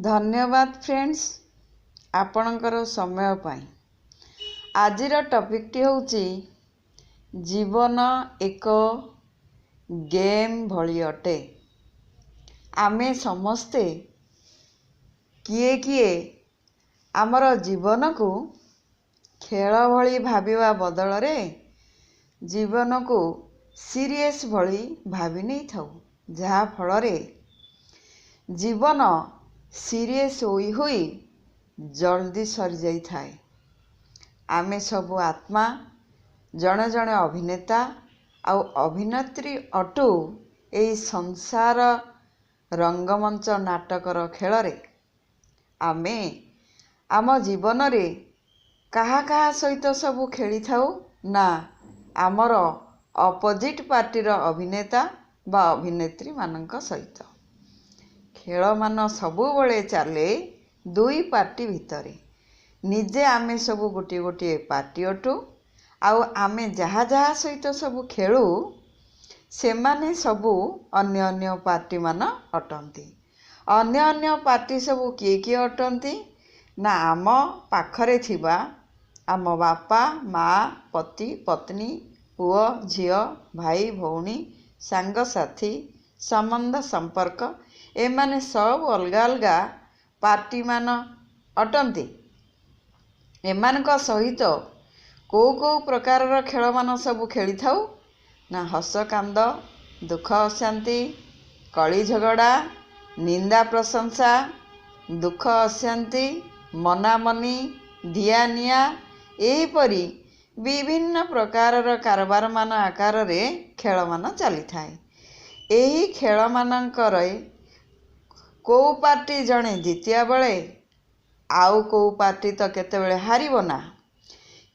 ଧନ୍ୟବାଦ ଫ୍ରେଣ୍ଡସ୍ ଆପଣଙ୍କର ସମୟ ପାଇଁ। ଆଜିର ଟପିକ୍ଟି ହେଉଛି ଜୀବନ ଏକ ଗେମ୍ ଭଳି ଅଟେ। ଆମେ ସମସ୍ତେ କିଏ କିଏ ଆମର ଜୀବନକୁ ଖେଳ ଭଳି ଭାବିବା ବଦଳରେ ଜୀବନକୁ ସିରିୟସ୍ ଭଳି ଭାବି ନେଇଥାଉ, ଯାହାଫଳରେ ଜୀବନ ସିରିୟସ୍ ହୋଇ ହୋଇ ଜଲ୍ଦି ସରିଯାଇଥାଏ। ଆମେ ସବୁ ଆତ୍ମା ଜଣେ ଜଣେ ଅଭିନେତା ଆଉ ଅଭିନେତ୍ରୀ ଅଟୁ ଏହି ସଂସାର ରଙ୍ଗମଞ୍ଚ ନାଟକର ଖେଳରେ। ଆମେ ଆମ ଜୀବନରେ କାହା କାହା ସହିତ ସବୁ ଖେଳିଥାଉ ନା ଆମର ଅପୋଜିଟ୍ ପାର୍ଟିର ଅଭିନେତା ବା ଅଭିନେତ୍ରୀମାନଙ୍କ ସହିତ। ଖେଳମାନ ସବୁବେଳେ ଚାଲେ ଦୁଇ ପାର୍ଟି ଭିତରେ। ନିଜେ ଆମେ ସବୁ ଗୋଟିଏ ଗୋଟିଏ ପାର୍ଟି ଅଟୁ, ଆଉ ଆମେ ଯାହା ଯାହା ସହିତ ସବୁ ଖେଳୁ ସେମାନେ ସବୁ ଅନ୍ୟ ଅନ୍ୟ ପାର୍ଟିମାନ ଅଟନ୍ତି। ଅନ୍ୟ ଅନ୍ୟ ପାର୍ଟି ସବୁ କିଏ କିଏ ଅଟନ୍ତି ନା ଆମ ପାଖରେ ଥିବା ଆମ ବାପା, ମା, ପତି, ପତ୍ନୀ, ପୁଅ, ଝିଅ, ଭାଇ, ଭଉଣୀ, ସାଙ୍ଗସାଥି, ସମ୍ବନ୍ଧ ସମ୍ପର୍କ, ଏମାନେ ସବୁ ଅଲଗା ଅଲଗା ପାର୍ଟିମାନ ଅଟନ୍ତି। ଏମାନଙ୍କ ସହିତ କେଉଁ କେଉଁ ପ୍ରକାରର ଖେଳମାନ ସବୁ ଖେଳିଥାଉ ନା ହସ କାନ୍ଦ, ଦୁଃଖ ଅଶାନ୍ତି, କଳି ଝଗଡ଼ା, ନିନ୍ଦା ପ୍ରଶଂସା, ଦୁଃଖ ଅଶାନ୍ତି, ମନାମନି, ଦିଆ ନିଆ, ଏହିପରି ବିଭିନ୍ନ ପ୍ରକାରର କାରବାରମାନ ଆକାରରେ ଖେଳମାନ ଚାଲିଥାଏ। ଏହି ଖେଳମାନଙ୍କରେ କେଉଁ ପାର୍ଟି ଜଣେ ଜିତିବା ବେଳେ ଆଉ କେଉଁ ପାର୍ଟି ତ କେତେବେଳେ ହାରିବ ନା।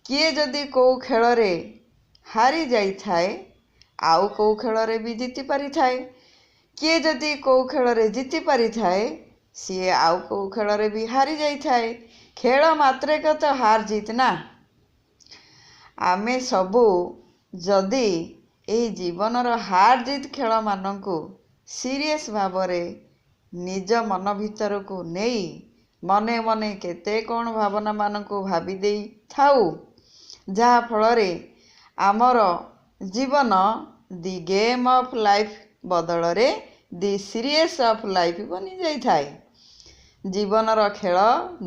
କିଏ ଯଦି କେଉଁ ଖେଳରେ ହାରି ଯାଇଥାଏ ଆଉ କେଉଁ ଖେଳରେ ବି ଜିତି ପାରିଥାଏ। କିଏ ଯଦି କେଉଁ ଖେଳରେ ଜିତି ପାରିଥାଏ ସିଏ ଆଉ କେଉଁ ଖେଳରେ ବି ହାରି ଯାଇଥାଏ। ଖେଳ ମାତ୍ରକେ ତ ହାର ଜିତ୍ ନା। ଆମେ ସବୁ ଯଦି ଏହି ଜୀବନର ହାର ଜିତ୍ ଖେଳମାନଙ୍କୁ ସିରିୟସ୍ ଭାବରେ ନିଜ ମନ ଭିତରକୁ ନେଇ ମନେ ମନେ କେତେ କ'ଣ ଭାବନାମାନଙ୍କୁ ଭାବି ଦେଇଥାଉ, ଯାହାଫଳରେ ଆମର ଜୀବନ ଦି ଗେମ୍ ଅଫ୍ ଲାଇଫ୍ ବଦଳରେ ଦି ସିରିୟସ୍ ଅଫ୍ ଲାଇଫ୍ ବନିଯାଇଥାଏ। ଜୀବନର ଖେଳ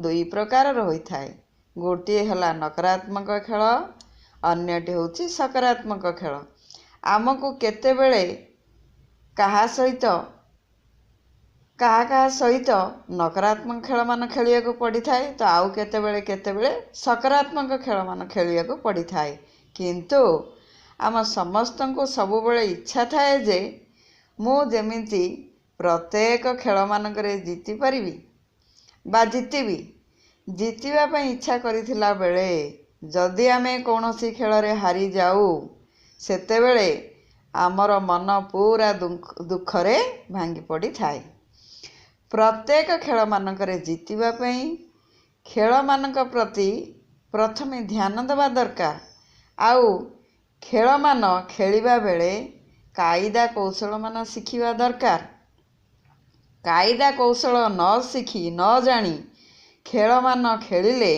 ଦୁଇ ପ୍ରକାରର ହୋଇଥାଏ। ଗୋଟିଏ ହେଲା ନକାରାତ୍ମକ ଖେଳ, ଅନ୍ୟଟି ହେଉଛି ସକାରାତ୍ମକ ଖେଳ। ଆମକୁ କେତେବେଳେ କାହା ସହିତ କାହା କାହା ସହିତ ନକାରାତ୍ମକ ଖେଳମାନ ଖେଳିବାକୁ ପଡ଼ିଥାଏ ତ ଆଉ କେତେବେଳେ କେତେବେଳେ ସକାରାତ୍ମକ ଖେଳମାନ ଖେଳିବାକୁ ପଡ଼ିଥାଏ। କିନ୍ତୁ ଆମ ସମସ୍ତଙ୍କୁ ସବୁବେଳେ ଇଚ୍ଛା ଥାଏ ଯେ ମୁଁ ଯେମିତି ପ୍ରତ୍ୟେକ ଖେଳମାନଙ୍କରେ ଜିତିପାରିବି ବା ଜିତିବି। ଜିତିବା ପାଇଁ ଇଚ୍ଛା କରିଥିଲା ବେଳେ ଯଦି ଆମେ କୌଣସି ଖେଳରେ ହାରିଯାଉ, ସେତେବେଳେ ଆମର ମନ ପୁରା ଦୁଃଖରେ ଭାଙ୍ଗି ପଡ଼ିଥାଏ। ପ୍ରତ୍ୟେକ ଖେଳମାନଙ୍କରେ ଜିତିବା ପାଇଁ ଖେଳମାନଙ୍କ ପ୍ରତି ପ୍ରଥମେ ଧ୍ୟାନ ଦେବା ଦରକାର, ଆଉ ଖେଳମାନ ଖେଳିବା ବେଳେ କାଇଦା କୌଶଳମାନ ଶିଖିବା ଦରକାର। କାଇଦା କୌଶଳ ନ ଶିଖି ନ ଜାଣି ଖେଳମାନ ଖେଳିଲେ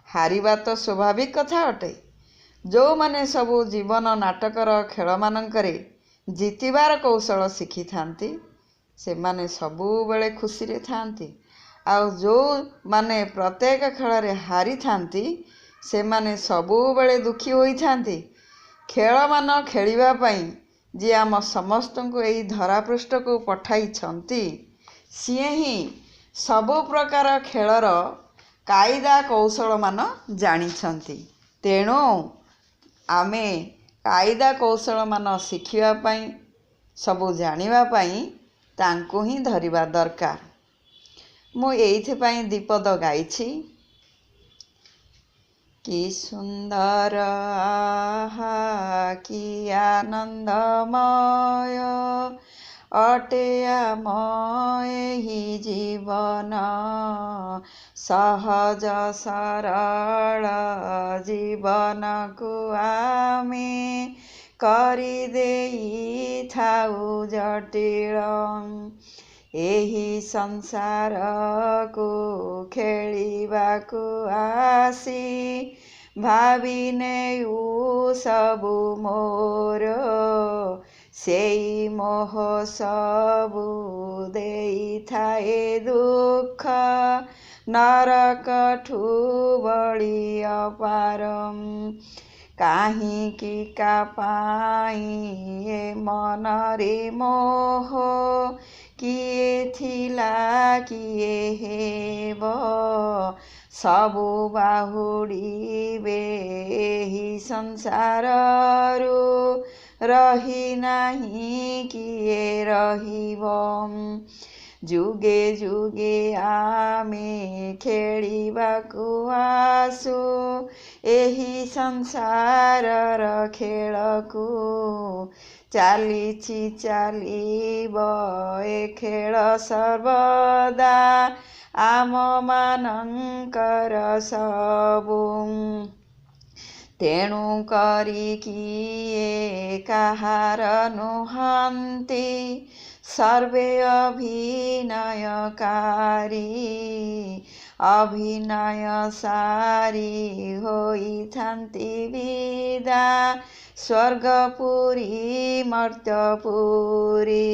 ହାରିବା ତ ସ୍ୱାଭାବିକ କଥା ଅଟେ। ଯେଉଁମାନେ ସବୁ ଜୀବନ ନାଟକର ଖେଳମାନଙ୍କରେ ଜିତିବାର କୌଶଳ ଶିଖିଥାନ୍ତି ସେମାନେ ସବୁବେଳେ ଖୁସିରେ ଥାଆନ୍ତି, ଆଉ ଯେଉଁମାନେ ପ୍ରତ୍ୟେକ ଖେଳରେ ହାରିଥାନ୍ତି ସେମାନେ ସବୁବେଳେ ଦୁଃଖୀ ହୋଇଥାନ୍ତି। ଖେଳମାନ ଖେଳିବା ପାଇଁ ଯିଏ ଆମ ସମସ୍ତଙ୍କୁ ଏହି ଧରାପୃଷ୍ଠକୁ ପଠାଇଛନ୍ତି ସିଏ ହିଁ ସବୁ ପ୍ରକାର ଖେଳର କାଇଦା କୌଶଳମାନ ଜାଣିଛନ୍ତି। ତେଣୁ ଆମେ କାଇଦା କୌଶଳମାନ ଶିଖିବା ପାଇଁ, ସବୁ ଜାଣିବା ପାଇଁ ତାଙ୍କୁ ହିଁ ଧରିବା ଦରକାର। ମୁଁ ଏଇଥିପାଇଁ ଦ୍ୱିପଦ ଗାଇଛି। କି ସୁନ୍ଦର ଆହା କି ଆନନ୍ଦମୟ ଅଟେ ଆମ ଏହି ଜୀବନ, ସହଜ ସରଳ ଜୀବନକୁ ଆମେ କରିଦେଇଥାଉ ଜଟିଳ। ଏହି ସଂସାରକୁ ଖେଳିବାକୁ ଆସି ଭାବିନେଉ ସବୁ ମୋର, ସେଇ ମୋହ ସବୁ ଦେଇଥାଏ ଦୁଃଖ, ନରକଠୁ ବଳି ଅପାର। କାହିଁକି କା ପାଇଁ ଏ ମନରେ ମୋହ? କିଏ ଥିଲା, କିଏ ହେବ, ସବୁ ବାହୁଡ଼ିବେ ଏହି ସଂସାରରୁ, ରହି ନାହିଁ କିଏ ରହିବ। ଯୁଗେ ଯୁଗେ ଆମେ ଖେଳିବାକୁ ଆସୁ ଏହି ସଂସାରର ଖେଳକୁ, ଚାଲିଛି ଚାଲିବ ଏ ଖେଳ ସର୍ବଦା ଆମମାନଙ୍କର ସବୁ। ତେଣୁ କରି କିଏ କାହାର ନୁହନ୍ତି, ସର୍ବେ ଅଭିନୟକାରୀ। ଅଭିନୟ ସାରି ହୋଇଥାନ୍ତି ବିଦା ସ୍ୱର୍ଗପୁରୀ ମର୍ତ୍ତ୍ୟପୁରୀ।